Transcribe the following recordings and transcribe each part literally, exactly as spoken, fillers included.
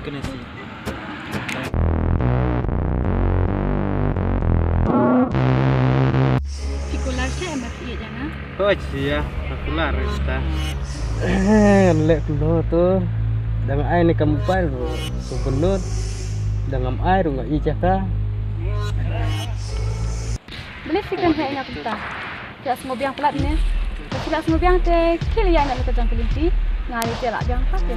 Kane si. Phi kular sha em phi ïa jana? Hooid, ïa, phi kular ista. Leh kulo to. Dang ai ne kam pai ro. Ko bunut. Dang am ai ro nga i jaka. Beli sikan hai nga kumta. Phi la sngewbiang palat ne. Phi la sngewbiang te khie ïa nga ka jong ka lynti. Nga ri te la biang pat te.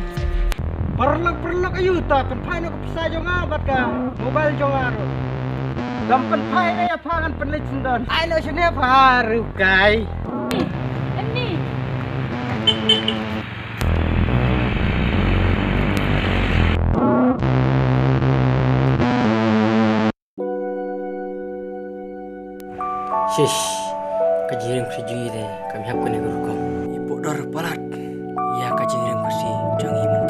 Paralok paralok ayu ta pynphai noh ka pisa jong nga bad ka mobile jong nga ruh. Dam pynphai ne ïa pha ngan pynleit syndon. Ai noh shane pha ruh kai. Ni, ni. Shish, ka jingïaring khushi jong ngi te kam hap kane ka rukom. I pok dor palat ïa ka jingïaring khushi jong ngi.